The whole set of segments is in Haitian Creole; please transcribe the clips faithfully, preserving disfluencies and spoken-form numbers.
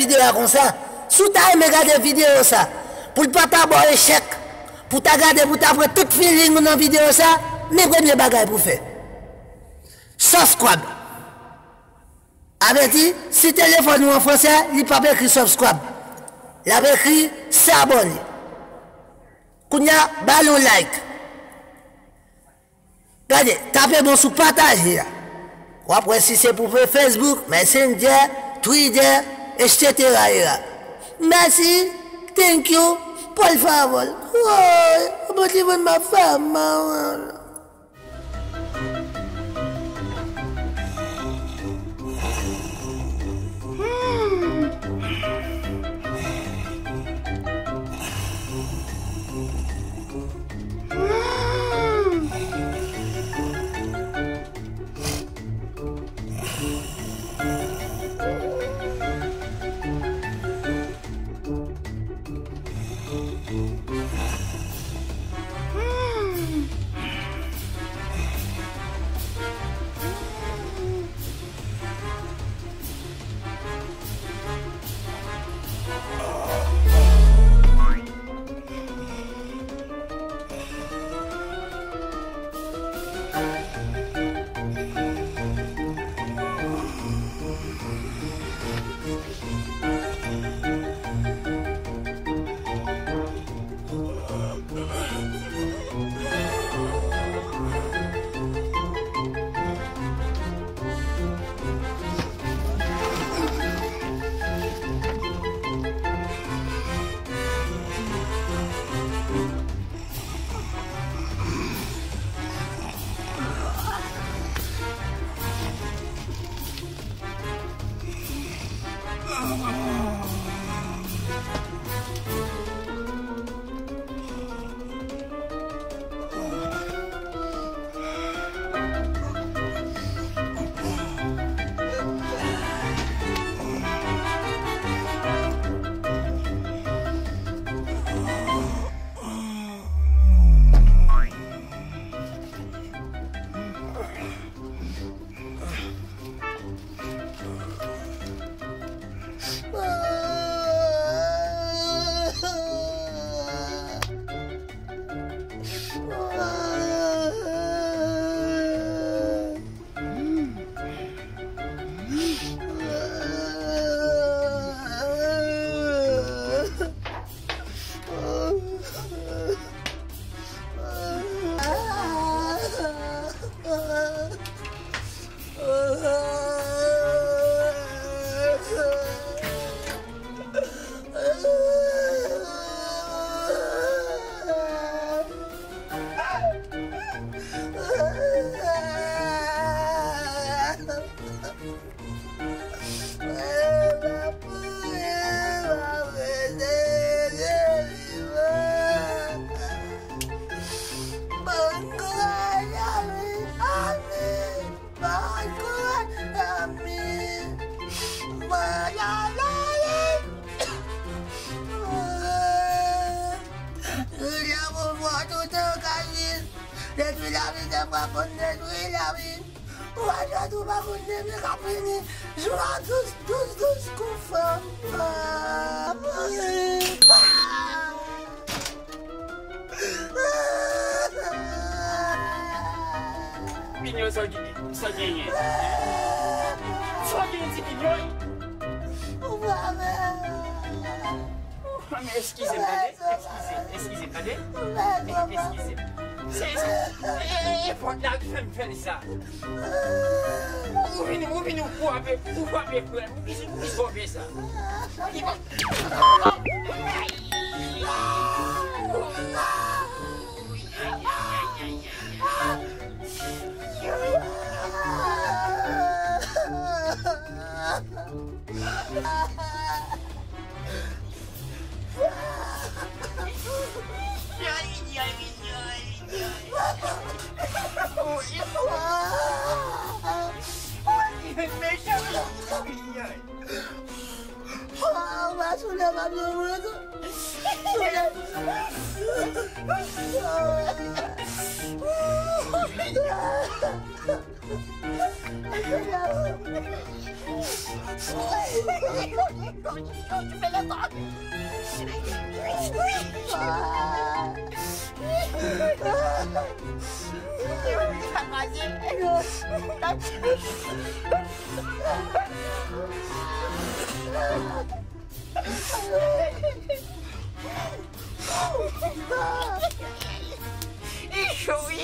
videyo a konsa. Si w ta renmen gade videyo sa, pou l pa ta ba w echèk, pou w ta gade, pou w ta pran tout feeling ou nan videyo sa, men premye bagay pou w fè. Subscribe. Avèti, si telefòn ou an fransè, li p ap ekri subscribe. L ap ekri s'abonner. Kounye a, ba l yon like. Gade, tape bon sou pataje a. W ap wè si se pou Facebook, Messenger, Twitter, et cetera era. Mèsi, thank you, por favor. Woy, bon ti moun m ap fè mal. Depi lavi te pa konn detwi lavi. Ou pa jwèt ou pa konn depi k ap vini. Jou a dous, dous, dous kou fanm. Pinyon sa w gen, sa w genyen? Sa w genyen ti pinyon? Ou pa wè. Eskize m, tande? Eskize, eskize m, tande? Eskize m. Se, se, e, e, e pòt la ki fè m fè sa. Ou vin, ou vin, ou frape, ou frape frè m. Ou ki, ou ki frape sa? Ou ki frape? Li cho wi.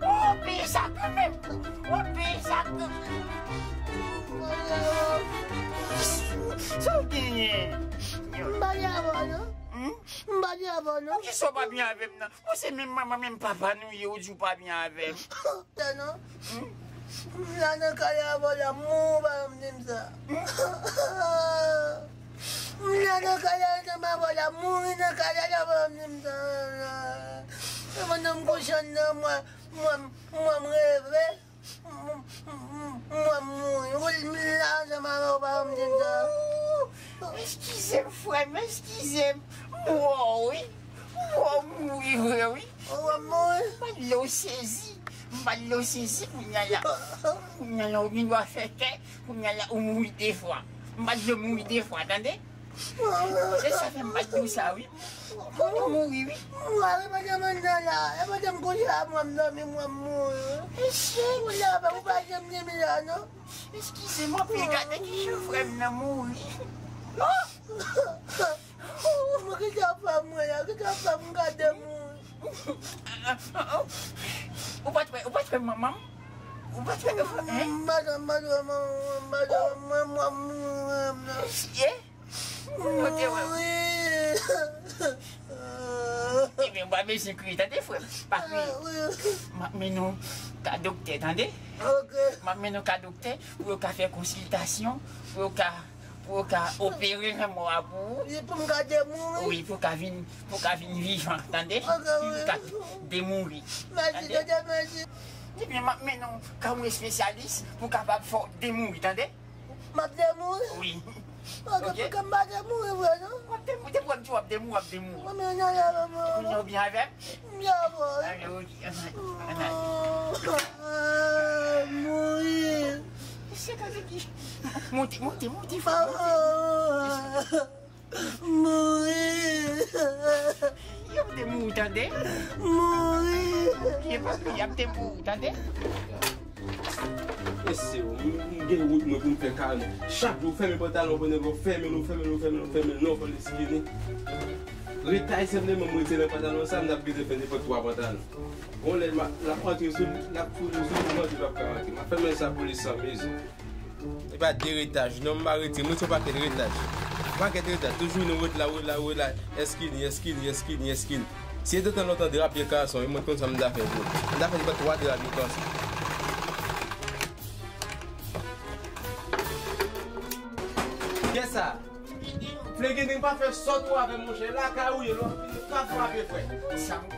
Oh, peye sa kanmenm. Oh, peye sa kanmenm. Sa w genyen? M pa gen avè w non. Hmm? M pa gen avè w non. Poukisa w pa byen avè m nan? Mwen se menm manman, menm papa nou ye, ou di w pa byen avè m. Sa non. Hmm? M la nan kay avè w la, mouri, ou pa janm di m sa. M la nan kay ansanm avè w la, mouri nan kay la, ou pa janm di m sa. E pandan m kouche anndan, mwen, mwen, mwen, m reve. M, m, m, mwen mouri. Ou, m la ansanm avè w, pa janm di m sa. Eskize m, frè m, eskize m. M wè w, wi. M wè w mouri vre, wi. Ou wè m mouri? M pa t vle w sezi. M pa t vle w sezi, kounye a la. Kounye a la, ou gen dwa fè kè. Kounye a la, ou mouri de fwa. M pa t vle w mouri de fwa, tande? Se sa fè m pa t di w sa, wi. Kounye a w mouri, wi. Mwen, e pandan m anndan la, e pandan m kouche a, mwen, m dòmi, mwen, m mouri. Mesye! Ou la, ou pa janm di m sa, non? Eskize m anpil, gade ki jan frè m nan mouri. Mwen, ki sa w fè mwen la? Ki sa w fè m gade mouri? Ou pa t wè, ou pa t wè manman m? Ou pa t wè, hein? M pa t wè, m pa t wè manman m, m pa t wè manman m, mwen, mwen, mwen, mwen. Mesye! Mwen te wè. Ebyen, w pa bezwen kriye, tande, frè m. Pa kriye. M ap mennen w ka doktè, tande? Ok. M ap mennen w ka doktè pou yo ka fè konsiltasyon, pou yo ka, pou yo ka opere lanmò a pou ou. Wi, pou m ka demouri. Wi, pou w ka vin, pou w ka vin vivan, tande? Ok, wi. Pou w ka demouri. Mèsi, tande? Doktè, mèsi. Ebyen, m ap mennen w ka yon espesyalis pou w kapab fè w demouri, tande? M ap demouri? Wi. Ok, ok. Pou ke m pa demouri vre, non? W ap demouri, depi w ap di w ap demouri, w ap demouri. Mwen, men nan la, mwen, mwen. Kounye a w byen avè m? M byen avè w, wi. Alè, ok, ann ale, ann ale. Ah, mouri. Mesye, gade ki, monte, monte, monte, frè, monte. Ah. Mouri. Y ap demouri, tande? Mouri. Y ap, y ap demouri, tande? Mesye, m, m gen wout mwen pou m fè karyè. Chak jou, fèmen pantalon, pandan w fèmen l, ou fèmen l, ou fèmen l, ou fèmen l, ou fèmen l, non, fò l eskine. Retay senpleman, m retire nan pantalon sa, m t ap gentan fè nenpòt twa pantalon. Bon, lè m a, l ap antre sou, l ap foure sou mwen, m ap ka rantre. M ap fèmen sa pou li san mezi. E pa de retaj, non, m pa retire, m retire yon pakèt retaj. Pakèt retaj, toujou nou rete la, rete la, rete la, eskini, eskini, eskini, eskini. Si e te tan lontan drape kanson, e mwen konn sa m ta fè pou. M ta fè li pran twa drape kanson. Kiyès sa? Flegede, pa fè sòt ou avè m, monchè. Lakay ou ye, lò, pa frape, frè.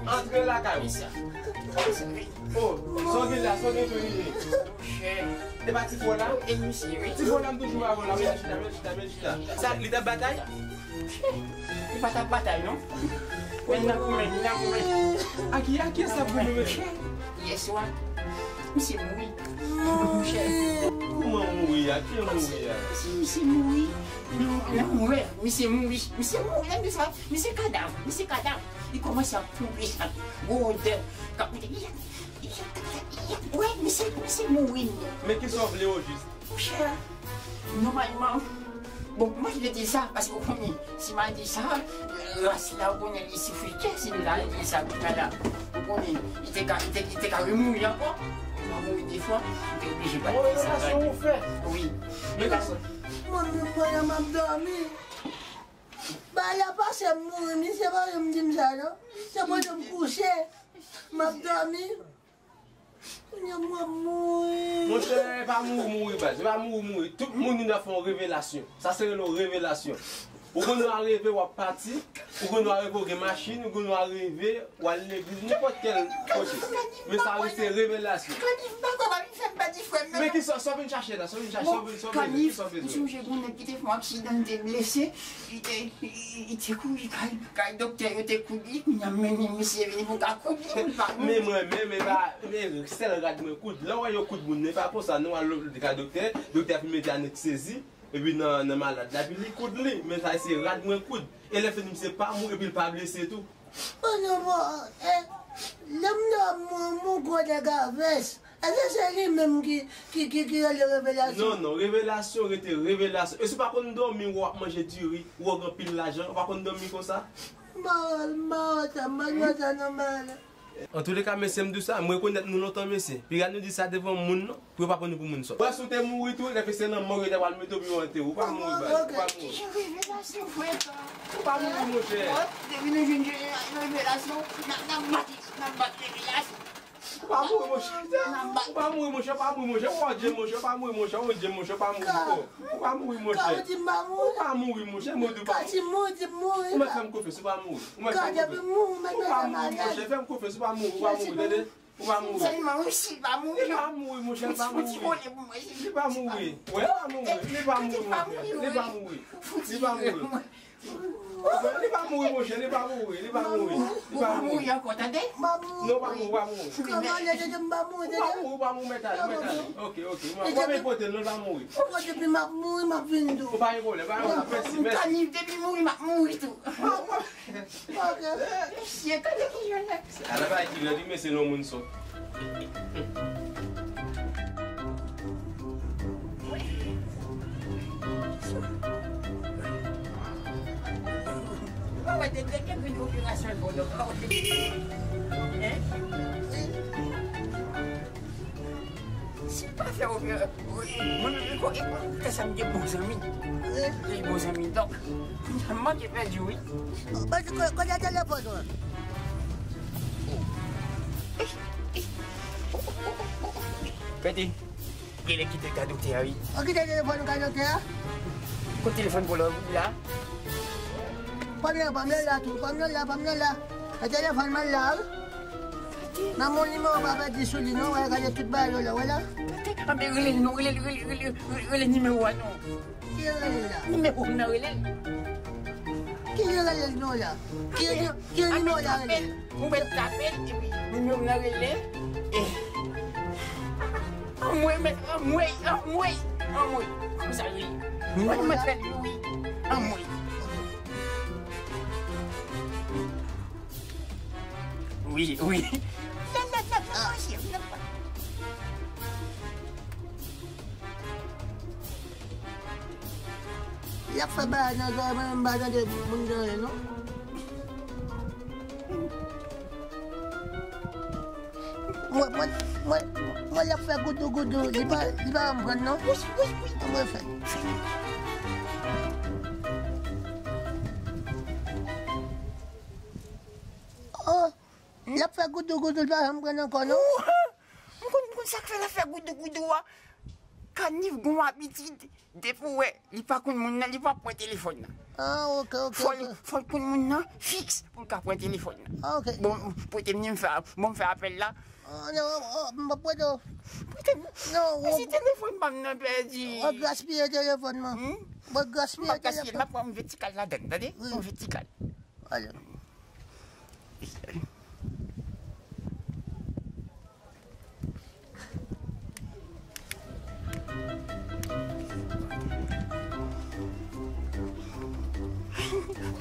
Antre lakay ou. Oh, sa w gen la, sa w gen pou li ye. E pa ti fò la? Ti fò la, m toujou avè w la. Men chita, men chita, men chita. Sa, li t ap batay? Li pa t ap batay, non. Men nan goumen, nan goumen. A ki, a kiyès l ap goumen, mesye? Yèswa, misye mouri. Monchè. Kouman mouri a? Ki mouri a? Si misye mouri, nan, nan mwen, misye mouri. Misye mouri, lè misye, misye kadav, misye kadav. Li kòmanse ap ponpe sa, gwo odè. K ap monte, wè, misye, misye mouri. Men kisa w vle o jis? Monchè, nòmalman, bon, mwen vle di sa, paske w konnen, si m a di sa, ras la, w konnen, li soufri kè, si m ta di sa, kounye a la, w konnen, li te ka, li te, li te ka remouri ankò. Li pa mouri de fwa, m te oblije pa di sa. Wi. Men gason. Mwen menm, pandan m ap dòmi, bagay la pase, m mouri, misye pa janm di m sa, non. Se pandan m kouche, m ap dòmi. Kounye a m ap mouri. Monchè, pa mouri, mouri, baz. Se pa mouri, mouri. Tout moun, nou ap fè yon revelasyon. Sa se rele yon revelasyon. Ou konn w a reve, w ap pati. Ou konn w a reve, w gen machin. Ou konn w a reve, w al legliz, nenpòt kèl kote. Men sa rele se revelasyon. Di frè m, men ki sa, sa w vin chache la, sa w vin chache, sa w vin, sa w bezwen, ki sa w bezwen? Bon, Kanif, ou sonje gen yon nèg ki te fè yon aksidan, li te blese, li te, li, li te kouri kay, kay doktè, yo te koud li, kounye a m mennen misye vini pou ka koud li, pou l pa mouri. Men mwen menm, e pa, men sèl rad mwen koud. Lè w wè yo koud moun, e pa konsa, non, al kay doktè, doktè ap mete aneksezi, epi nan, nan malad la, epi li koud li, men sa se rad mwen koud. E lè fini, misye pa mouri, epi l pa blese tou. Bon, non, bon, eh, lè m nan moun, moun gwo nèg a vès, èske se li menm ki, ki, ki, ki rele revelasyon? Non, non, revelasyon rete revelasyon. E si w pa konn dòmi, w ap manje diri, w ap gen anpil lajan, w pa konn dòmi konsa? Mal, mal, sa mal, sa nòmal. Antouleka, mesye, m di w sa, m rekonèt nou lontan, mesye. Piga nou di sa devan moun, non. Pou yo pa pran nou pou moun sòt. Wè, si w te mouri tou, lè fè se nan mò yo ta pral mete w pou yo antere w. Ou pa mouri, baz. Ou pa mouri. Ki jan revelasyon, frè, sa? Ou pa mouri, monchè. Wè, depi nou jwenn revelasyon, n ap, n ap bat, n ap bat revelasyon. Ou pa mouri, monchè. N ap bat. Ou pa mouri, monchè, ou pa mouri, monchè. Ou pa mouri, monchè. Ou pa mouri, monchè. Ou pa mouri, monchè. Ou pa mouri, monchè. Ou mèt fè m konfyans, ou pa mouri. Ou mèt fè m konfyans. Ou pa mouri, monchè. Fè m konfyans, ou pa mouri, ou pa mouri, tande. Ou pa mouri. Sèlman, wi, si l pa mouri, non. Li pa mouri, monchè, li pa mouri. Li pa mouri. Wè, li pa mouri. Li pa mouri, monchè. Li pa mouri. Li pa mouri. Li pa mouri, monchè, li pa mouri. Li pa mouri. Li pa mouri. Ou pa mouri ankò, tande? Non, ou pa mouri, ou pa mouri. Ou pa mouri, ou pa mouri, mèt ale, mèt ale. Ok, ok. Ou pa gen pwoblèm, non, li pa mouri. Depi m ap mouri, m ap vin tou. Ou pa gen pwoblèm, pa gen pwoblèm. Mèsi, mèsi. Kanif, depi mouri, m ap mouri tou. Ok. Mesye, gade ki jan nèg sa. Ala bagay ki rèd wi, mesye, lè yon moun sòt. Mwen wè te gen yon operasyon l bon, donk, mwen wè te gen. Hein? Si l pa fè operasyon, mwen menm, e ko-, e ko-, kote sa m gen bon zanmi. Gen bon zanmi, donk, m manke pèdi, wi. Pèdi, ko-, kote telefòn ou an? Pèdi, genlè kite l kay doktè a, wi. Ou kite telefòn ou kay doktè a? Kote telefòn pou la, wi, la? Pa m nan, pa m nan la tou, pa m nan la, pa m nan la. E telefòn mwen la, wi. Nan mon nimewo pa pèdi sou li, non, wè, gade tout bagay yo la, wè la. Anben, rele l non, rele, rele, rele, rele, rele nimewo a non. Ki rele la? Nimewo m nan rele l. Ki rele l non la? Ki ni-, ki nimewo la rele? Ou mèt tape l, epi nimewo m nan rele. E. Anmwey, mèt, anmwey, anmwey, anmwey. Konsa, wi. Mwen, mwen fè l, wi. Anmwey. Wi, wi. Lè, lè, lè, lè, manje, lè, lè. L ap fè bagay nan zòrèy, mwen menm m pa tande moun nan, non. Mwen, mwen, mwen, mwen, l ap fè goudou, goudou. Li pa, li pa janm pran, non. Wi, wi, wi. Mwen fè. Oh, l ap fè goudou, goudou, li pa janm pran ankò, non. M konn, m konn sa k fè l ap fè goudou, goudou a. Kanif gon abitid, depi w wè li pa konn moun nan, li pa pran telefòn nan. Ah, ok, ok, fò l, ok. Fò l konn moun nan fiks pou l ka pran telefòn nan. Ah, ok. Bon, prete m, m fè, bon, m fè apèl la. Ah, non, oh, oh, m pa prete w. Prete m. Non, si telefòn pa m nan pèdi. W ap gaspiye telefòn mwen. Hmm? W ap gaspiye telefòn. M ap gaspiye, m ap pran yon vètikal ladann, tande? Wi. Yon vètikal. Ale.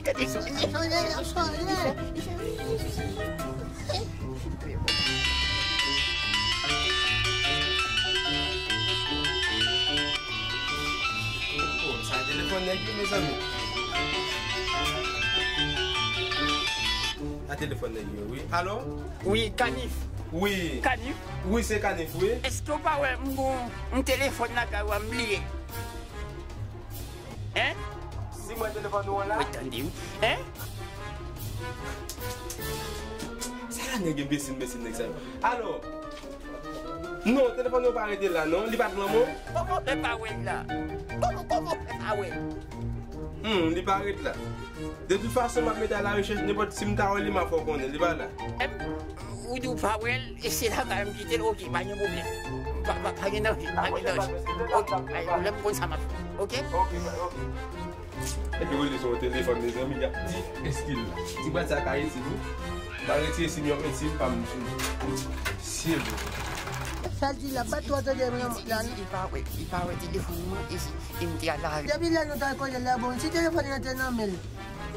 Gade sonnen. Sonnen, sonnen. Oh, sa telefòn nèg yo, mezanmi. Sa telefòn nèg yo, wi. Alo? Wi, Kanif. Wi. Kanif? Wi, se Kanif, wi. Èske w pa wè m gon yon telefòn lakay ou a m bliye? Hein? Si mwen telefòn ou an la? Mwen tande w. Hein? Sa la nèg enbesil, enbesil nèg sa yo. Alo? Non, telefòn ou pa rete la, non. Li pa t lan, non. Kòman w fè pa wè l la? Kòman, kòman w fè pa wè l? Hmm, li pa ret la. De tout fason, m ap mete a la rechèch, nenpòt si m ta wè li, m ap fè w konnen, li pa la. Em, Ou di w pa wè l, e se la kay m kite l, oke, pa gen pwoblèm. Pa, pa, pa gen danje, pa gen danje. Oke, lè m konn sa m ap fè. Oke? Epi w rele sou yon telefòn, mezanmi, y ap di èske l la. Ti bwat sa ka itil wi. M a retire sim yo, men sim pa m sou li. Sye vre. Sa l di la, pa twò tande mwen la non. Li pa wè, li pa wè telefòn mwen, e si, e m te al la. Depi lè nou t al kote l la, bon, si telefòn nan te nan men l,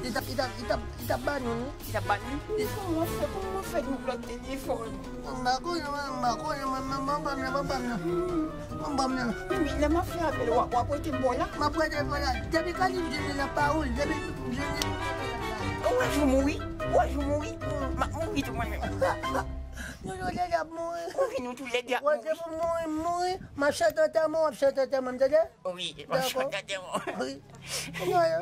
li t ap, li t ap, li t ap, li t ap ba nou, wi. Li t ap ba nou? Li fè mwen fè, kòman mwen fè nou blòk telefòn? M pa konnen, mwen, m pa konnen, mwen, mwen, mwen, mwen, mwen, mwen, mwen, mwen, mwen. Men lè m ap fè apèl, w ap, w ap rete bò la? M ap rete bò la. Depi Kalin vini nan pa ou, depi vini. Ou wè jou mouri? Ou wè jou mouri? M ap mouri tou mwen menm. Nou tou lè d ap mouri. Ou vin, nou tou lè d ap mouri. Ou wè, depi mouri, mouri, m ap chante antèman, w ap chante antèman, m tande? Wi, m ap chante antèman. Wi. Voilà.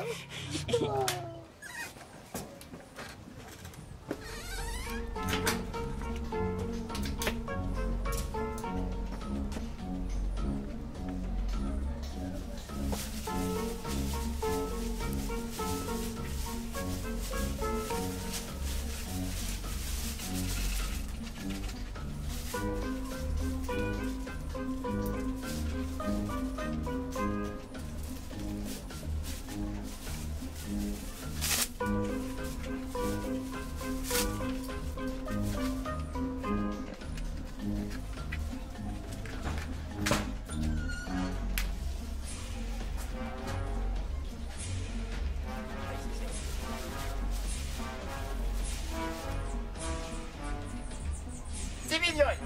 Ti Pinyòl!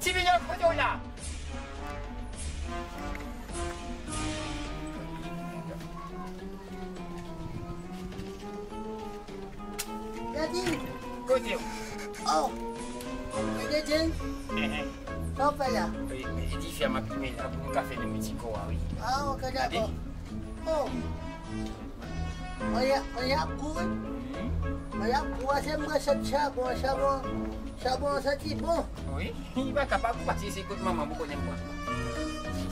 Ti Pinyòl, kote w la? Gade. Kote w? Oh. Gade, Jen. Enhen. Sa w fè la? E, e, e dife a m ap limen la pou m ka fè nan piti kò a, wi. Ah, ok, dakò. Oh. Mwen y ap, mwen y ap gou, wi. Mwen y ap gou, se mwen sot chabon, chabon, chabon an santi bon. Wi, li pa ka pa gou, paske se kot manman m ou konnen m pran.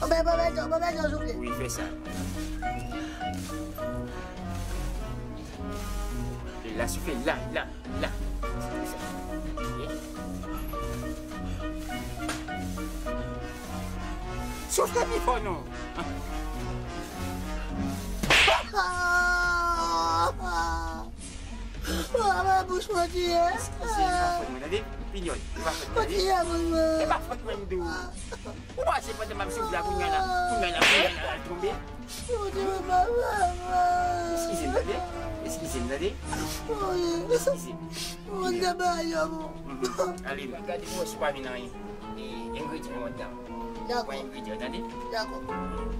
Anben, ban m yon, ban m yon, souple. Wi, fè sa. La, souple, la, la, la. Souple pi fò, non. Mwen bouch mwen tiye. Eskize, e pa fòt mwen, tande? Pinyòl, e pa fòt mwen, tande? Mwen tiye bouch mwen. E pa fòt mwen, m di w. Ou panse pandan m ap soufle a, kounye a la, kounye a la, kounye a la, l tonbe? Eskize m, tande? Eskize m, tande? Eskize m. Mwen te bay yo, bon. Mhm. Ale, gade pou wè si w pa vin anyen. E, engredyan yo anndan. Dakò. Pran engredyan, tande? Dakò.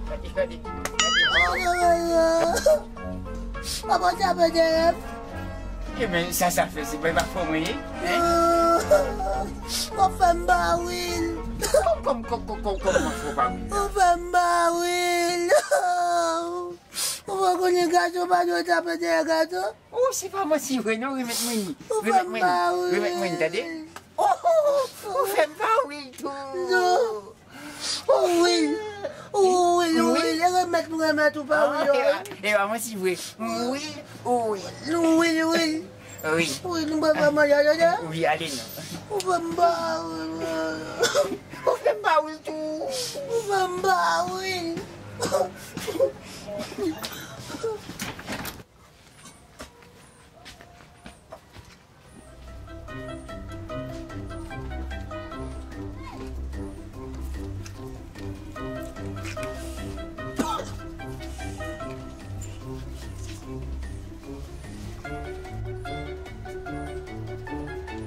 Gade, gade. Oh, non, non, non. Papa, sa fè de rèv. Ebyen, sa, sa fè, se pa, pa fò mwen ye, hein? Ou fè m ba wil. Kòm, kòm, kòm, kòm, kòm, kòman fò pa wil la? Ou fè m ba wil. Ou pa konnen gato, pa dwe tape dèyè gato? Oh, se pa manti vre, non, remèt mwen li. Remèt mwen li. Remèt mwen li, tande? Oh, oh, oh, ou fè m pa wil tou. Non. Ou wil. Ou wil, ou wil. E remèt m, remèt ou pa wil, wi. E pa manti vre. Ou wil, ou wil. Ou wil, ou wil. Wi. Wi, nou pa fè manti, tande? Wi, ale non. Ou fè m pa wil. Ou fè m pa wil tou. Ou fè m pa wil.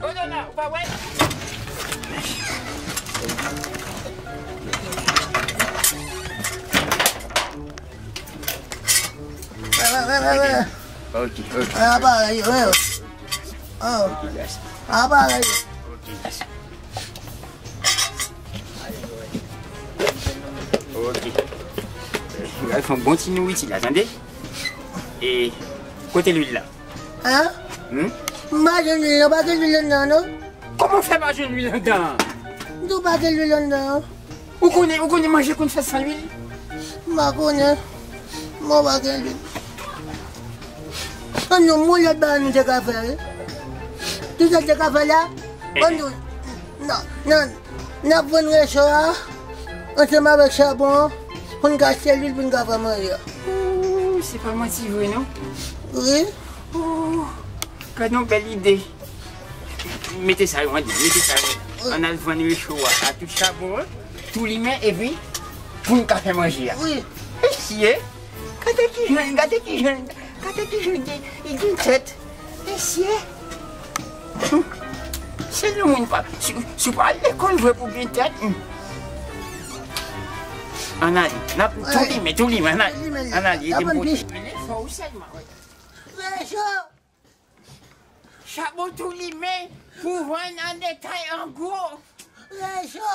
Kote w la, ou pa wè? Wè, wè, wè, wè, wè. Ok, ok. Wè, aparèy, wè. Oh. Ok, guys. Aparèy. Ok, guys. Ok. Gade, fè yon bon ti nouriti la, tande? E kote lwil la? Hein? Hmm? M pa jwenn lwil, non, pa gen lwil anndan, non. Kòman w fè pa jwenn lwil anndan? M di w pa gen lwil anndan. Ou konnen, ou konnen manje konn fèt san lwil? M pa konnen. Mwen pa gen lwil. An nou, yon lòt bagay nou te ka fè, wi. Ki sa te ka fè la? Ban nou, nan, nan, n ap vann recho a ansanm avèk chabon an pou n ka achte lwil pou n ka fè manje a. Ooh, se pa manti vre non. Wi. Ooh, gad yon bèl ide. Mete sa yo andan, mete sa yo andan. Ann al vann recho a, a tout chabon an, tou limen, epi pou n ka fè manje a. Wi. Mesye, gade ki jan, gade ki jan, gade ki jan li, li gen tèt. Mesye. Se yon moun pa, si, si w pa al lekòl vre pou gen tèt. Ann ale, n ap tou limen, tou limen, ann ale, ann ale, ede m pote. Fè w sèlman. Recho! Chabon tou limen pou vann an detay, an gwo. Recho!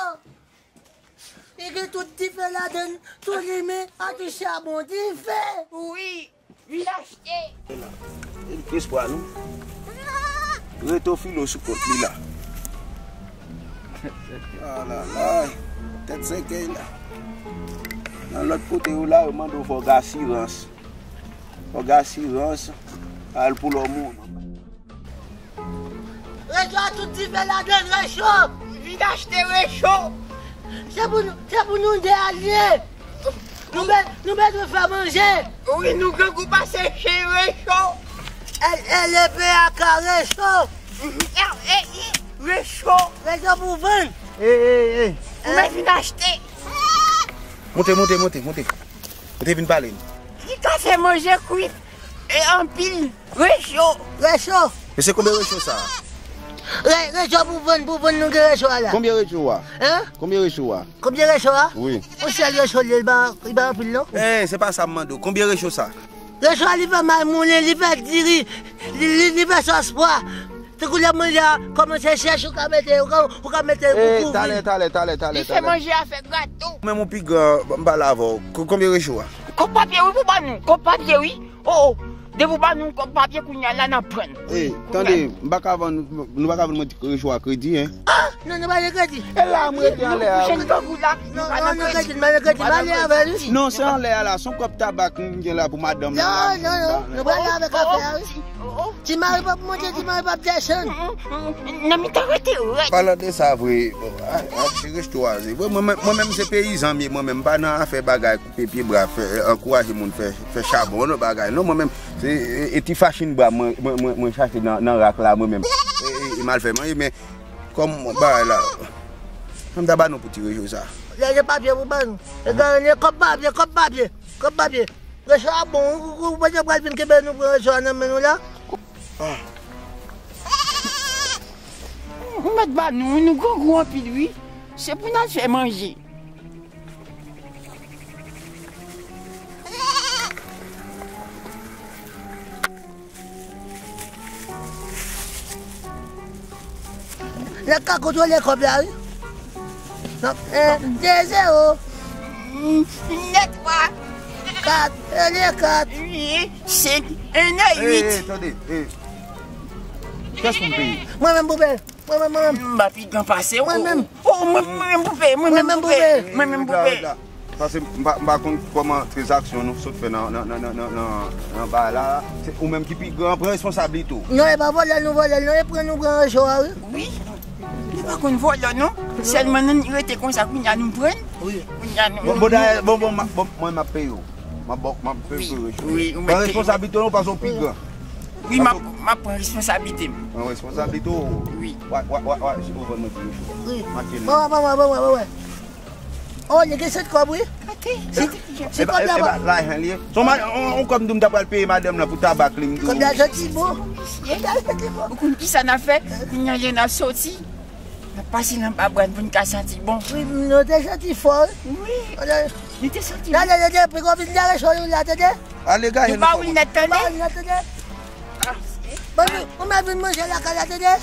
Li gen tout dife ladann, tou limen, a tout chabon, dife! Wi, vin achte. E l ki espwa nou. Reto filo sou kont li la. Alalay, tèt sèkèy la. Nan lòt kote yo la, yo mande w fò w gen asirans. Fò w gen asirans, al pou lòmou. Recho a tout dife ladann, recho! Vin achte recho! Se pou nou, se pou nou de alye! Nou be-, nou bezwen fè manje! Wi, nou grangou pase chen recho! L P A K recho! R E I recho! Recho pou vann! Ey, ey, ey! Ou mèt vin achte! Monte, monte, monte, monte. Monte vin pale n. Li ka fè manje kwit e anpil. Recho! Recho! Mesye, konbyen recho sa a? Re-, recho pou vann, pou vann nou gen recho a la. Konbyen recho a? Hein? Konbyen recho a? Konbyen recho a? Wi. Yon sèl recho li ye, li pa, li pa anpil non. Eh, se pa sa m mande w. Konbyen recho sa? Recho a li fè mal moulen, li fè diri, li, li, li fè sòs pwa. Tankou lè manje a kòmanse chèch, ou ka mete, ou ka, ou ka mete pou kouvri. Eh, talè, talè, talè, talè, talè. Li fè manje a fè grato. Menm ou pi gran, m pale avè w. Ko-, konbyen recho a? Kòb papye wi pou ban nou. Kòb papye wi. Oh, oh. Depi w ba nou kòb papye kounye a la n ap pran. Ey, tande, m pa ka vann, nou pa ka vann mwen recho a kredi, en. Ah, non, nou pa gen kredi. E la m rete anlè a. Nou bouche n grangou la, nou pa nan kredi. Non, non, nou pa nan kredi, m ale avè li. Non, se anlè a la, se yon kòb tabak m gen la pou madanm nan. Non, non, non, nou prale avèk afè a, wi. Ti mari p ap monte, ti mari p ap desann. Nan mitan rete rèd. Palan de sa vre, bon, a, a, se resto a, se vre, mwen, mwen, mwen menm se peyizan m ye, mwen menm m pa nan afè bagay koupe pye bwa, fè, ankouraje moun fè, fè chabon, non, bagay. Non, mwen menm, se, e, e ti fachin bwa mwen, mwen, mwen, mwen chache nan, nan rak la, mwen menm. E, e, e m al fè manje, men kòm bagay la, m ta ba nou pou ti recho sa. Lè gen papye pou ban nou. E gade, kòb papye, kòb papye, kòb papye. Recho a bon, ou, ou, ou panse pral vin kenbe nou pran recho a nan men nou la? Ah. Ou mèt ba nou, nou grangou anpil wi. Se pou n al fè manje. Nèg ka kontwole kòb la, wi. Nan, en, de, zewo. Nèt twa. Kat, e de, kat. Uit, senk, en, uit. Ey, tande, ey. Kiyès pou m peye? Mwen menm pou peye. Mwen menm, mwen menm. M pa pi gran pase w. Mwen menm. Oh, mwen, mwen menm pou peye, mwen menm pou peye. Mwen menm pou peye. Paske m pa, m pa konn kòman tranzaksyon nou sot fè nan, nan, nan bagay la. Se ou menm ki pi gran, pran responsablite w. Non, e pa vòlè nou vòlè, non, e pran nou pran recho a, wi. Wi. Nou pa konn vòlè, non. Sèlman nou rete konsa, kounye a nou pran. Wi. Kounye a nou. Bon, bon, dayè, bon, bon, bon, mwen, m ap peye w. M ap ba w, m ap peye w recho. Wi, wi, ou mèt peye. Pran responsablite w, non, paske w pi gran. Wi, m ap, m ap pran responsablite m. Pran responsablite w. Wi. Wa, wa, wa, wa, si ou vann mwen ti recho. Wi. Mache non. Bon, bon, bon, bon, bon, bon. Oh, li gen sèt kòb, wi. Gade, se, se kòb la, e pa lajan li ye. Se yon ma-, yon, yon kòb m di w m ta pral peye madanm nan pou tabak li, m di w. Kòb la santi bon. Kòb la santi bon. Ou konn kisa n ap fè? Kounye a lè n ap soti, n ap pase nan babwàn pou n ka santi bon. Wi, nou te santi fò, wi. Wi. Nou te santi bon. Gade, gade, gade, pou konbyen de recho nou la, tande? Ale, gaye nou. Nou pa wè nèt, tande? Nou pa wè nèt, tande? Ban nou, ou mèt vin manje lakay la, tande?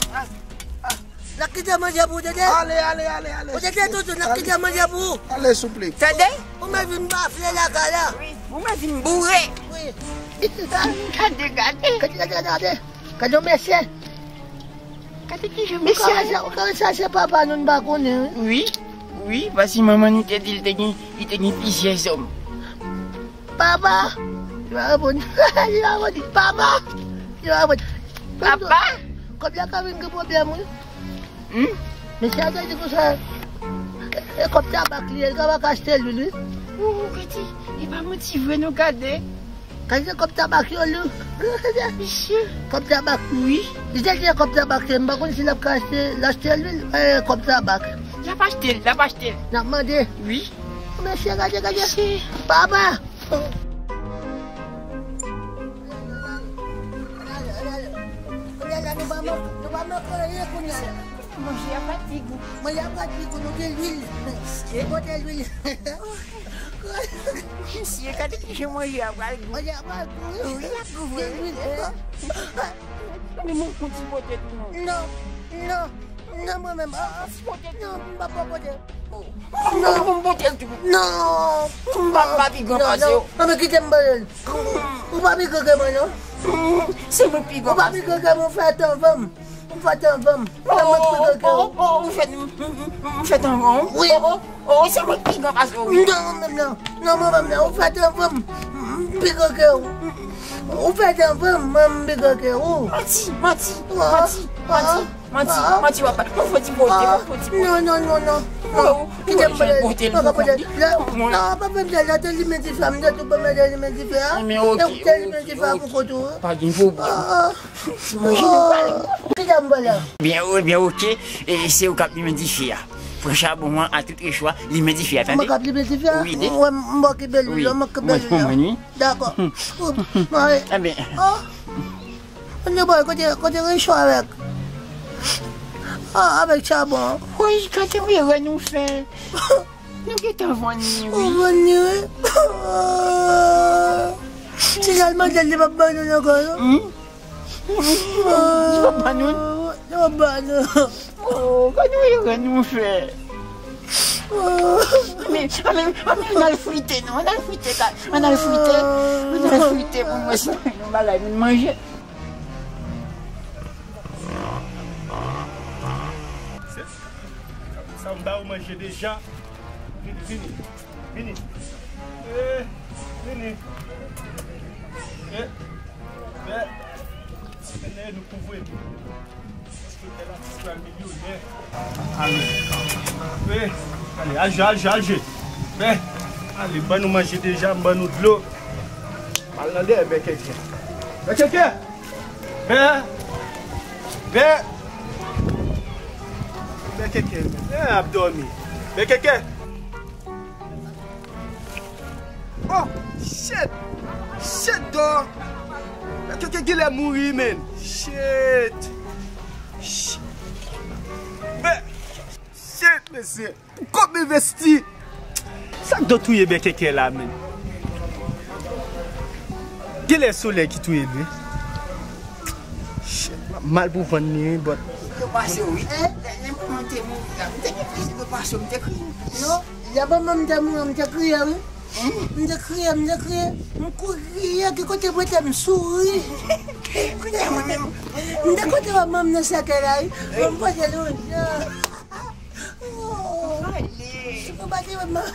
N ap kite manje pou ou, tande? Ale, ale, ale, ale. Ou tande, Toto, n ap kite manje pou ou. Ale, souple. Tande? Ou mèt vin bafle lakay la. Wi. Ou mèt vin boure. Wi. Gade, gade. Gade, gade, gade. Gade yon mesye. Gade ki jan mesye. Ou ka chache papa nou, n pa konnen, wi. Wi, wi, paske manman nou te di l te gen, li te gen plizyè zòm. Papa! Li pa reponn. Li pa reponn. Papa! Li pa reponn. Papa! Kòb la ka vin gen pwoblèm, wi. Hmm? Mesye a te di konsa, e, e kòb tabak li ye, li ka pa ka achte lwil, wi. Ou, ou gade, e pa manti vre, nou gade. Gade kòb tabak yo, li. Mesye. Kòb tabak. Wi. Li te di kòb tabak, se, m pa konn si l ap ka achte, l achte lwil, e, kòb tabak. L ap achte l, l ap achte l. N ap mande. Wi. Mesye, gade, gade. Mesye. Papa. Kounye a la, nou pa mank-, nou pa manke anyen kounye a la. Manje a pa t pi gou. Manje a pa t pi gou, nou gen lwil. Nou pote lwil. Mesye, gade kijan manje a pral gou. Manje a pral gou, wi. Wi, l ap gou vre. Gen lwil. Men mwen konn ti pote tou non. Non, non, non, mwen menm. Ah, ah, non, m pa, pa pote. Non, m pote l tou. Non. M pa, m pa pi gran pase w. Non, men kite m pale. Ou pa pi gran ke mwen, non. Se mwen ki pi gran pase w. Ou pa pi gran ke mwen, ou fè tan vanm. Ou fè tan vanm. Se mwen ki pi gran ke ou. Oh, oh, oh, ou fè, m, m, m, m fè tan vanm. Wi. Oh, oh, oh, se mwen ki pi gran pase w, wi. Non, mwen menm non. Non, mwen menm non. Ou fè tan vanm. M pi gran ke ou. Ou fè tan vanm, mwen m pi gran ke ou. Manti, manti, manti, manti. Manti, manti w ap bay. Mwen fò ti pote, mwen fò ti pote. Non, non, non, non. Non, kite m pale. Mwen pa pote. Non, pa fè m sa, la te limen dife a, m te tou ban mwen te limen dife a. Men oke, oke, oke. Pa gen pwoblèm. Ti manje nou pale. Kite m pale. Byen, wi, byen, oke. E se ou k ap limen dife a. Pran chabon an, a tout echwa, limen dife a, tande? Mwen k ap limen dife a? Wi. Mwen, m okipe lwil la, m okipe lwil la. Dakò. Mwen, ebyen. Kote, kote rechò avèk, a, avèk chabon an? Woy, gade wi, erè nou fè. Nou gentan vann li, wi. Ou vann li, wi. Si n al mande l, li p ap ban nou l ankò, non? Hmm? Li p ap ban nou l? Li p ap ban nou. Oh, gade wi, erè nou fè. Men, men, men, ann al frite, non. Ann al frite, ann al frite. Ann al frite pou mwen, si nou bagay, nou manje. Se sa m ba ou manje deja. Vini, vini, vini. Eh, vini. Eh, eh. Vini, nou kouvri. Paske kè la ti pral milyonè. Ale. Eh, ale, aje, aje, aje. Eh, ale, ban nou manje deja, m ban nou dlo. Al nan dèyè, bèkèkè. Bèkèkè! Bè! Bè! Bèkèkè, men. Bè ap dòmi. Bèkèkè! Oh! Shit! Shit, dò! Bèkèkè genlè mouri, men. Shit! Sh-, bè! Shit, mesye! Pou kòb envesti. Sa k dò touye bèkèkè la, men? Genlè solèy ki touye l, wi. Shit, m ap mal pou vann li, wi, but. Yo pase, wi. Lè, lè manman te mouri la, m te gen plezi de pase, m te kriye. Non, lè manman m te mouri, m te kriye, wi. M te kriye, m te kriye. M kouri kriye, ki kote pou te m souri. Kounye a mwen menm. M te kote wè manman nan sèkèy la, wi. Mwen pote l yon jan. Oh, ale. Ou pa te wè manman.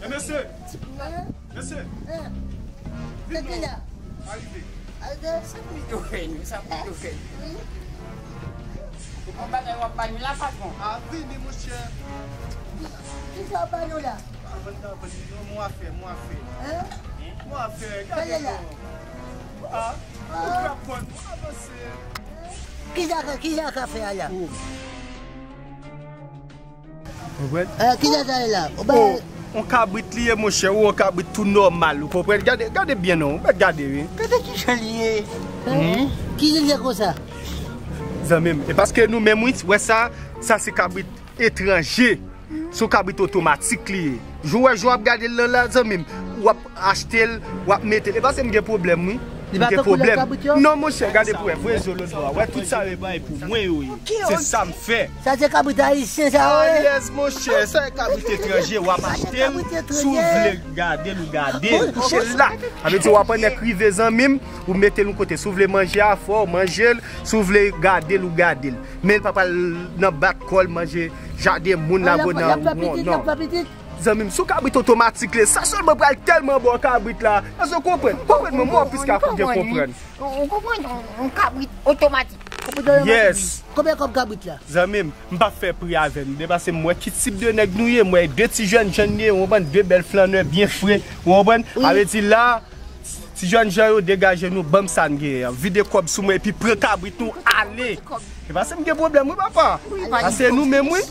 Men mesye, mesye, vin non. Arive. Arive. Sa pou yo fè nou, sa pou yo fè nou. Bon bagay w ap ba nou la, patwon. A vini, monchè. Kisa w ba nou la? Avan nan vann li non, mwen afè, mwen afè. Hein? Mwen afè, gade non. Ah, ah. Ou k ap vann, nou avanse. Kisa ka, kisa ka fè a la? Konprann? Eh, kisa sa ye la? Ou ba... Oh, yon kabrit li ye, monchè, ou yon kabrit tou nòmal, ou konprann? Gade, gade byen non, ou mèt gade, wi. Gade kijan li ye. Hein? Kijan li ye konsa? Zanmi m, e paske nou menm, wi, wè sa, sa se kabrit etranje. Se yon kabrit otomatik li ye. Jou wè jou w ap gade l lan la, zanmi m, w ap achte l, w ap mete l. E paske m gen pwoblèm, wi. M gen pwoblèm. Non, monchè, gade pou wè, voye zo lòt bò a. Wè, tout sa yo e bagay pou mwen yo ye. Se sa m fè. Sa se kabrit ayisyen, sa, wi. Ah, yes, monchè, sa e kabrit etranje, w ap achte l. Si w vle gade l, ou gade l. Kouche l la. Sa vle di w ap annik rive, zanmi m, ou mete l yon kote. Si w vle manje a, fò w manje l. Si w vle gade l, ou gade l. Men l pa pral nan bat kò l manje jaden moun, lave nan won, non. Zanmi m, sou kabrit otomatik le, sa sèlman pral tèlman bon kabrit la. Èske w konprann? Konprann mwen, mwen plis ka fouge konprann. Ou konprann? Yon kabrit otomatik. Yes. Konbyen kòb kabrit la? Zanmi m, m p ap fè pri avè nou, paske m wè ki tip de nèg nou ye, m wè de ti jèn jan nou ye, ou konprann, de bèl flannè byen fre, ou konprann? Sa vle di la, ti jèn jan yo, degaje nou, ban m sa n genyen an. Vide kòb sou mwen epi pran kabrit nou ale. Se paske m gen pwoblèm wi papa. Sa se nou menm wi.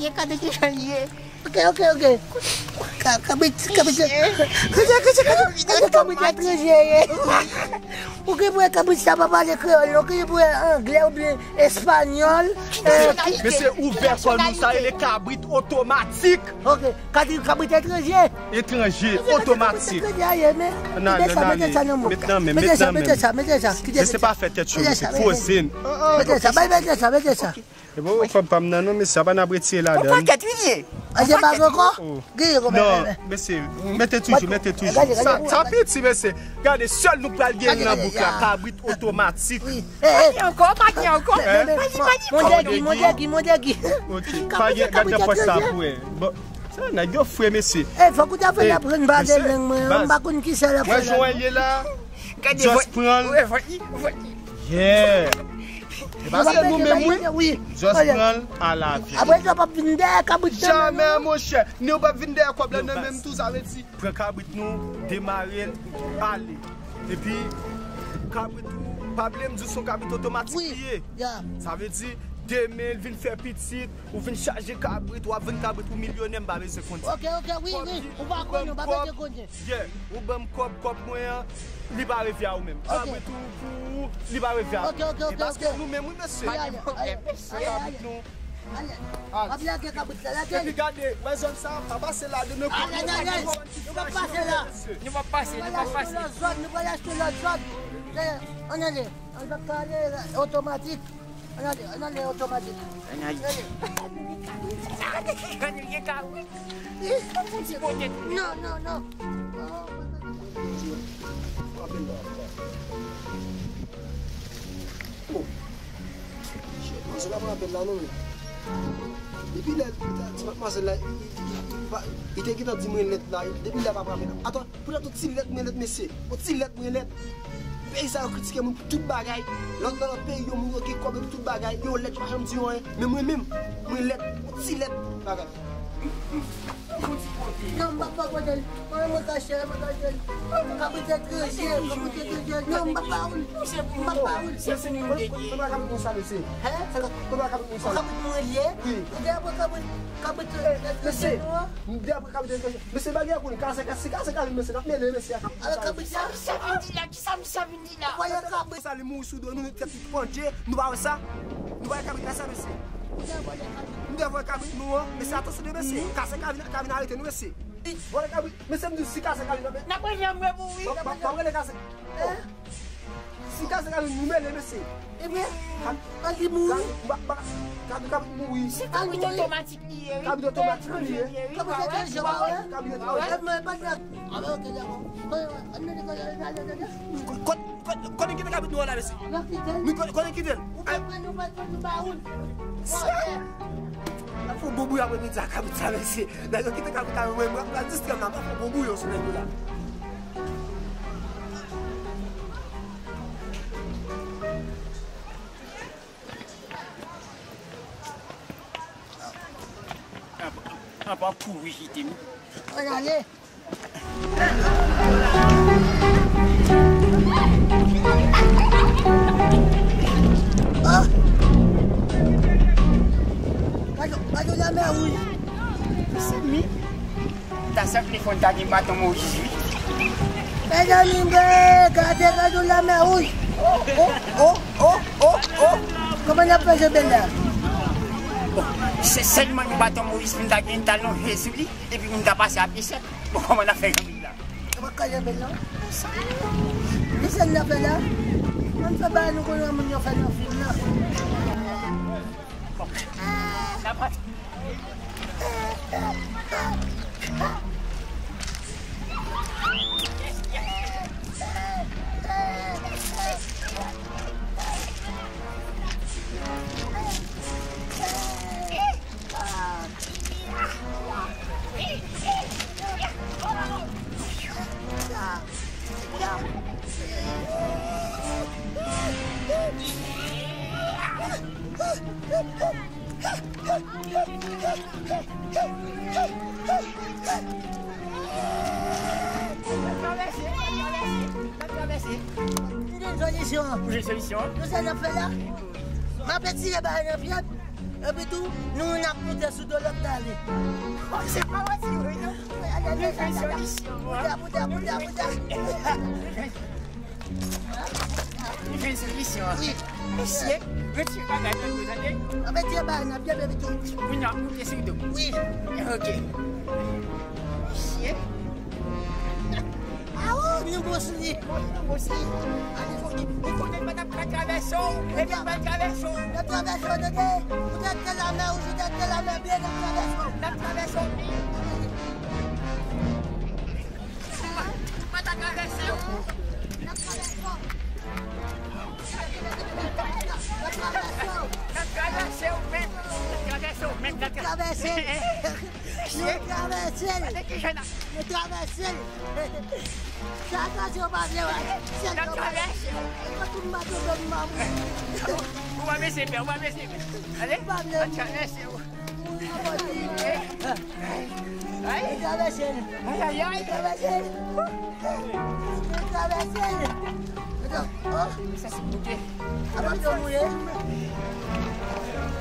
Ok, ok, ok. Ka- Kabrit, kabrit, kabrit, kabrit, kabrit etranje ye. Ou ki pou kabrit sa pa pale kreyòl, non, ki pou anglè oubyen espanyòl. Mesye, ouvè kò nou, sa rele kabrit otomatik. Ok, kabrit etranje. Etranje, otomatik. Etranje a ye, men. Mete sa, mete sa nan men. Met nan men, mete sa, mete sa, mete sa. Mesye pa fè tèt cho, mesye, poze n. Mete sa, bay, mete sa, mete sa. E bon, kòb pa m nan non, mesye, sa pa n ap retire ladan. Yon pakèt wi li ye. A, se baz ankò? Genyen kòb. Non, mesye, mete toujou, mete toujou. Sa, sa piti, mesye. Gade, sèl nou pral gen nan bouk la, kabrit otomatik. Pa gen ankò, pa gen ankò. Mon degi, mon degi, mon degi. Ok, pa gen, gade nan pòch sa pou wè. Bon, sa nèg yo fre, mesye. E, fòk ou ta fè l aprann pale lang mwen, m pa konn ki sa l ap fè la. Wè jan w ye la. Just pran l. Yeah. E pa se nou menm wi. Just pran l a la vye. Apre sa, w p ap vin dèyè kabrit nan men nou. Jamè, monchè. Ni w p ap vin dèyè kòb la nan men m tou, sa vle di. Pran kabrit nou, demare l, ale. Epi, kabrit ou, pa bliye m di w se yon kabrit otomatik li ye. Sa vle di, demen l vin fè pitit, ou vin chaje kabrit, w ap vann kabrit, ou milyonè, m pa bezwen konn sa. Ok, ok, wi, wi, ou pa konnen, ou pa bezwen konnen. Yeah, ou ban m kòb, kòb mwen an, li pa revè a ou menm. Kabrit ou pou ou, li pa revè a ou. Ok, ok, ok. E paske nou menm, wi, mesye. Pa gen pwoblèm, mesye. Kabrit nou. Ale. W ap lage kabrit la, lage. Epi gade, wè zòn sa, pa pase la, de nou. Ay, ay, ay, ay. Nou p ap pase la. Nou p ap pase, nou p ap pase. Nou pral achte lòt zòn, nou pral achte lòt zòn. Ann ale, ann pa ka ale otomatik. Ann ale, ann ale otomatik. Ann ale. Ann ale. Ann ale, gen kabrit. Non, non, non. Oh. Shit, manzè pa pran apèl la non, men. Depi lè ti matmwazèl la, li, li, li, li pa, li te gentan di mwen lèt la, depi lè pa pran apèl la. Atann, pou lèt, yon ti lèt mwen lèt, mesye. Yon ti lèt mwen lèt. Peyi sa yo kritike moun pou tout bagay. Lòt nan lòt peyi yo, moun yo gen kòb yo pou tout bagay. Yo lèt, yo pa janm di yo anyen. Men mwen menm, mwen lèt, yon ti lèt bagay. Non, m pa, pa pote l. Mwen, mwen kache, mwen kache l. Kabrit etranje, kabrit etranje. Non, m pa ba ou l. M pa ba ou l. Se, se nou menm ki. Kote kabrit nou sa, mesye? Hein? Kote kabrit nou sa? Kabrit nou ye? Wi. Ou gen apre kabrit, kabrit etranje nou an? M gen apre kabrit etranje. Mesye, bagay a konnen, kase, kase, kase, kase, mesye, n ap mele, mesye, a kabrit sa. Alò, kabrit sa, sa vin di la, ki sa, sa vin di la? Ou wè kabrit sa, li mouri sou do nou, nou tèt li pandje, nou pa wè sa? Nou pa wè kabrit la sa, mesye? M te vòlè kabrit nou an, mesye, atansyon de mesye. Kase ka vin, ka vin arete nou, mesye. Vòlè kabrit, mesye, m di si kase ka vin, n ap rele anmwe pou wi. N ap rele anmwe pou wi. N ap rele kase. Si kase ka vin, nou mele, mesye. Ebyen, an li mouri. Kabrit, kabrit mouri. Se kabrit otomatik li ye, wi. Kabrit otomatik li ye. Kabrit etranje, pa wè? Kabrit etranje. Ebyen, pa gen. Alò, ok, dakò. Kote, kote, kote kite kabrit nou an la, mesye? Nou kote, kote kite l? Ou pa pran, nou pa pran, nou pa woul. N ap fè yon bon bouyon apremidi a kabrit sa, mesye. Nèg yo kite kabrit la, mwen, mwen, mwen distrè m la, m ap fè yon bon bouyon sou nèg yo la. Apa kouri kite m. Ann ale. Ah! Gade, gade lamè wouj. Mezanmi, ta sanble fò n ta gen baton Moyiz, wi. Mezanmi, gade, gade lamè wouj. Oh, oh, oh, oh, oh, oh. Kòman n ap fè jwenn la? Bon, se sèlman yon baton Moyiz pou n ta gen, n ta lonje sou li, epi pou n ta pase a pye sèk. Bon, kòman n ap fè jwenn la? Yo pa ka janbe non. Kisa n ap fè la? Ann fè bagay nou konnen moun yo fè nan fim nan. N ap N ap travèse, n ap travèse, n ap travèse. M gen solisyon. Ou gen solisyon? Nou sa n ap fè la? M ap etire bagay nan pye m. Epi tou, nou menm n ap moute sou do l ap tale. Oh, se pa manti vre non. Nou gen solisyon. Bouda, bouda, bouda, bouda. Nou gen solisyon. Wi. Mesye, retire bagay nan do, tande? Anfèt, tire bagay nan pye m epi tou. Kounye a, moute sou do. Wi. Ok. Mesye. Awo, nou bon sou li. Wi, nou bon sou li. A, li konnen, li konnen pa n ap ka travèse w, epi n pral travèse w. N ap travèse w, tande? Ou tèt te lamè, ou sou tèt te lamè, byen, n ap travèse w. N ap travèse w. Mwen ta travèse w. N ap travèse w. N ap travèse w menm. N ap travèse w menm. N ap travèse. Nou travèse l. Nou travèse l. Fè atansyon, pa vle wè. N ap travèse. Mwen tou m pa tonbe m pa mouri. Ou pa bese pè, ou pa bese pè. Ale. Ou pa vle. N ap travèse. Ay. Ay. Travèse l. Ay, ay, ay. Travèse l. Travèse l. Atann. Oh. Sa se bouke. Apa m mouye?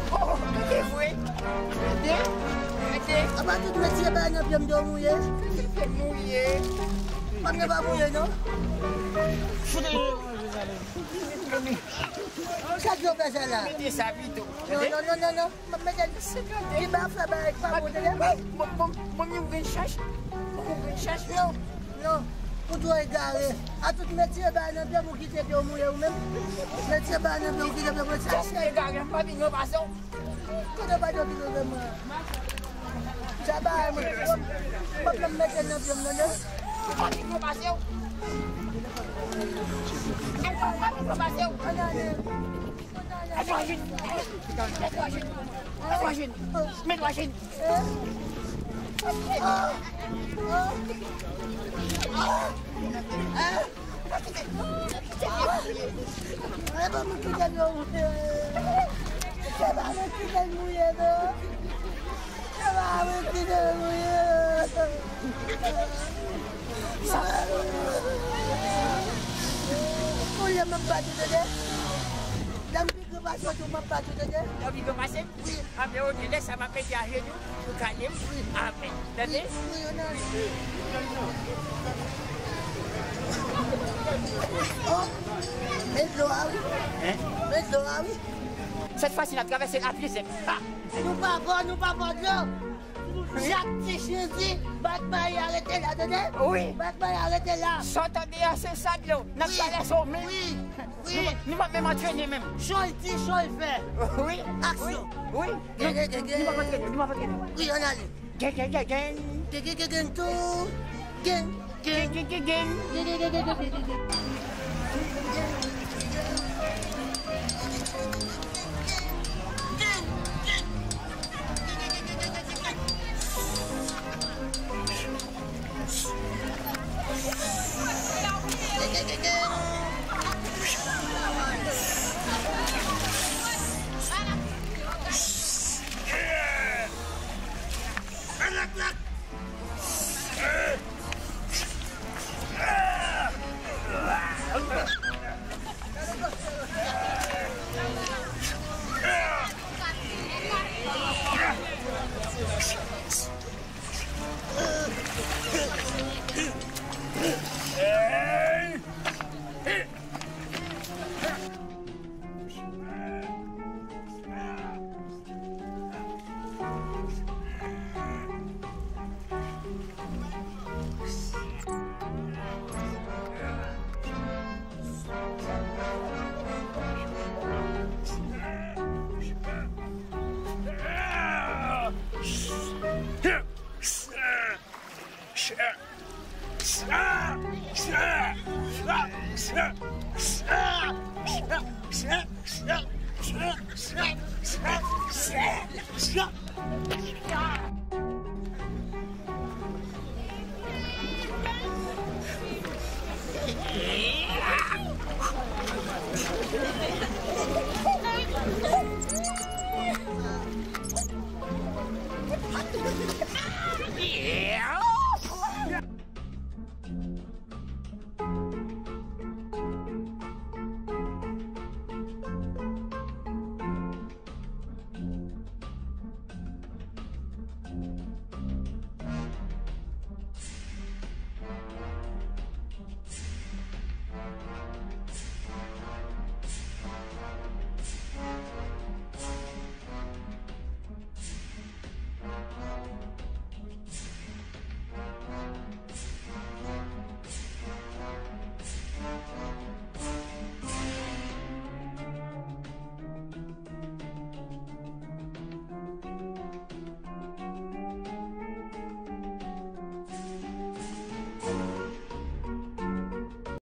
Oh, mete vre. Mete. Mete. Apa tout mete bagay nan pye m mouye? Mete mouye. Pa m pa mouye, non. Fout. Sa k yo fè sa la? Mete sa pito. Non, non, non, non, non. M ap mete l. Ki ba fè bagay k pa bon, tande? Bon, bon, bon, yon grenn chèch. Bon, yon grenn chèch. Non, non. Ou twò egare. A tout mete bagay nan pye m, ou kite pye w mouye ou menm. Mete bagay nan pye m, ou kite pye w mouye. Chèch egare, m pa vin nan pase w. Kote pa t yo ki leve mwen? Sa ba mwen. M ap mete nan pye m, tande? M pa vin nan pase w. M pa vin nan pase w. Ann ale. Mèt Wajin. Mèt Wajin. Mèt Wajin. Epa mwen kite l mouye. Epa mwen kite l mouye, non. Epa mwen kite l mouye. Kounye a m ap bat ou, tande? Lè m pi gran pase w tou, m ap bat ou, tande? Lè w pi gran pase m? Wi. Anben, oke, lè sa m ap mete ajenou, ou kale m. Wi. Anben. Tande? Wi, wi, yo nan. Oh! Men dlo a, wi. Hein? Men dlo a, wi. Sèt fwa si n ap travèse a pye sèk. Ha! Nou pa fò, nou pa fò dlo. Jak ti chen di, bat mayi a rete la, tande? Wi. Bat mayi a rete la. Sa w tande a, se sa dlo. N ap travèse w menm. Wi. Wi. Nou pa, nou pa menm antrene menm. Cho l di, cho l fè. Wi. Aksyon. Wi. Wi. Gen, gen, gen, gen. Nou pa antrene, nou pa antrene. Wi, ann ale. Gen, gen, gen, gen. Gen, gen, gen, gen, tou. Gen, gen. Gen, gen, gen, gen. Gen, gen, gen, gen, gen.